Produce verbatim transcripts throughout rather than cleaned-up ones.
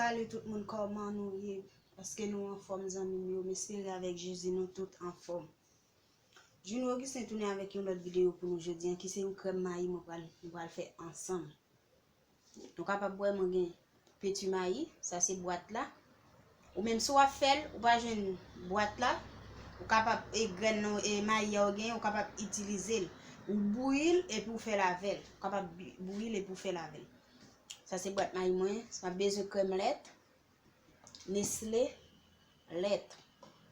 Salut tout moun, kòman nou ye? Èske nou anfòm, zanmi m yo? M espere avèk Jezi nou tout anfòm. Juno Augustin tounen avèk yon lòt videyo pou nou jodi a, ki se yon krèm mayi mwen pral, nou pral fè ansanm. Nou kapab wè mwen gen peti mayi, sa se bwat la. Ou menm si w ap fè l, ou pa jwenn bwat la, ou kapab, e, grenn nan, e, mayi a ou genyen, ou kapab itilize l. Ou bouyi l epi ou fè l avè l. Ou kapab bi-, bouyi l epi ou fè l avè l. Sa se bwat mayi mwen, m ap bezwen krèm lèt, Nestlé, lèt.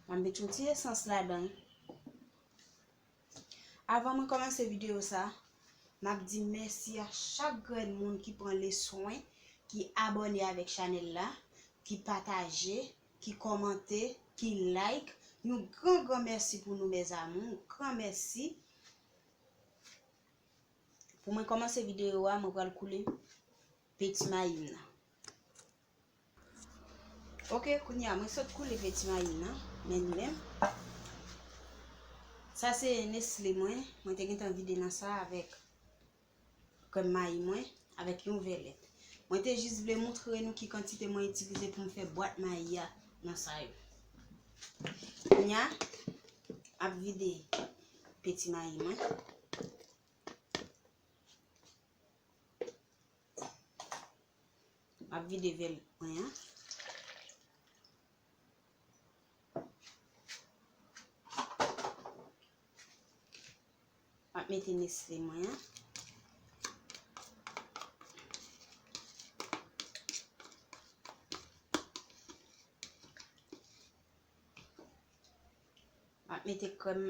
M ap met yon ti esans ladan. Avan mwen kòmanse videyo sa, m ap di mèsi a chak grenn moun ki pran le swen, ki abòne avèk chanèl la, ki pataje, ki kòmante, ki like. Yon gran, gran mèsi pou nou, mes amours. Yon gran mèsi. Pou mwen kòmanse videyo a, mwen pral koule peti mayi m nan. Ok, kounye a, mwen sot koule peti mayi m nan, men li menm. Sa se Nestlé mwen, mwen te gentan vide nan sa avèk krèm mayi mwen, avèk yon vè lèt. Mwen te jis vle montre nou ki kantite mwen itilize pou m fè bwat mayi a nan sa yo. Kounye a, m ap vide peti mayi mwen. M ap vide vè lèt mwen an. M ap mete Nestlé mwen an. M ap mete krèm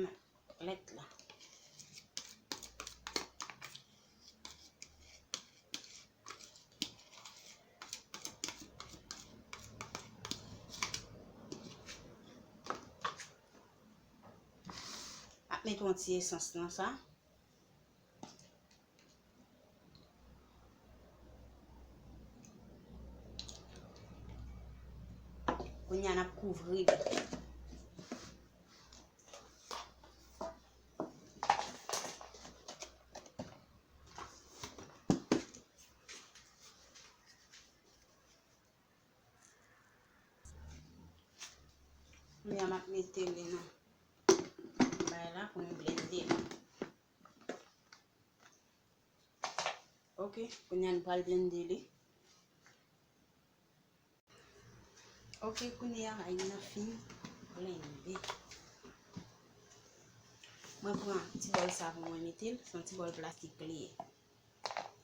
lèt la. M ap mete yon ti esans nan sa. Kounye a, n ap kouvri l. Kounye a, m ap mete li nan bay la pou m blende li. Ok, kounye a nou pral blende li. Ok, kounye a, mayi m nan fin blende. Mwen pran ti bòl sa pou mwen mete l, se yon ti bòl plastik li ye.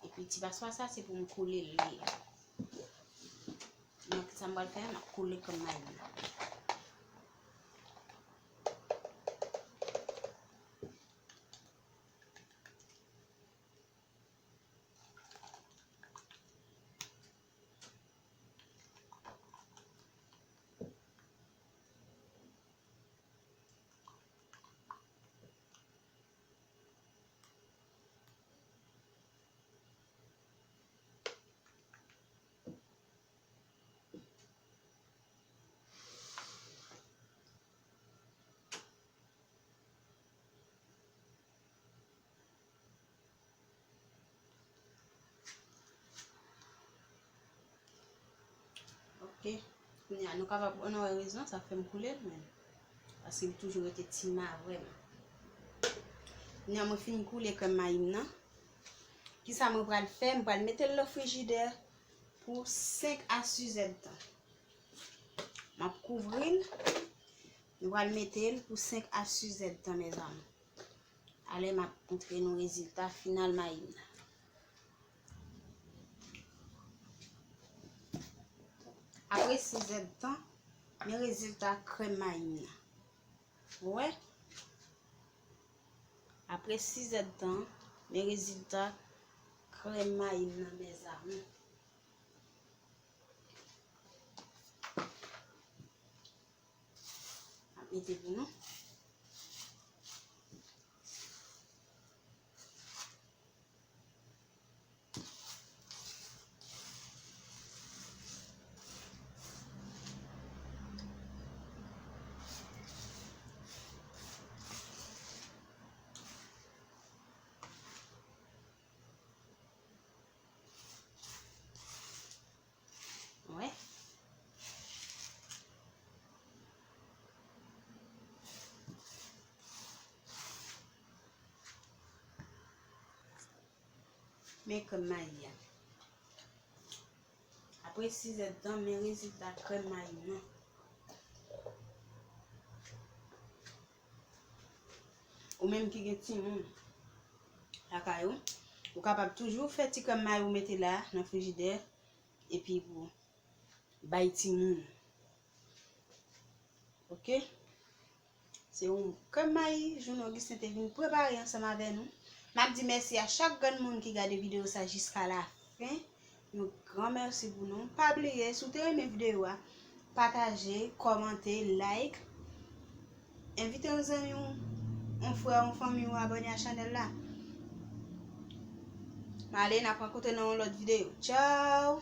Epi ti paswa sa, se pou m koule l li ye. Donk, sa m pral fè a, m ap koule krèm mayi m nan. Ok. Kounye a, nou kapab, nou wè rezon sa fè m koule l menm. Paske li toujou rete ti ma vrèman. Kounye a, mwen fin koule krèm mayi m nan. Kisa mwen pral fè? M pral mete l nan frijidè pou senk a sis èdtan. M ap kouvri l. Nou pral mete l pou senk a sis èdtan, mezanmi. Alè, m ap montre nou rezilta final mayi m nan. Apre sis èdtan, men rezilta krèm mayi m nan. Ou wè? Apre sis èdtan, men rezilta krèm mayi m nan, mezanmi. M ap mete pou nou. Wè. Men krèm mayi a. Apre sizèdtan, men rezilta krèm mayi m nan. Ou menm ki gen timoun lakay ou, ou kapab toujou fè ti krèm mayi ou mete la nan frijidè, epi pou bay timoun. Oke? Se yon krèm mayi Juno Augustin te vin prepare ansanm avè nou. M ap di mèsi a chak grenn moun ki gade videyo sa jiska la fen. Yon gran mèsi pou nou. Pa bliye, si w te renmen videyo a, pataje, kòmante, like. Envite yon zanmi w, yon frè, yon fanmi w abòne a chanèl la. M ale, n ap rankontre nan yon lòt videyo. Tchaw!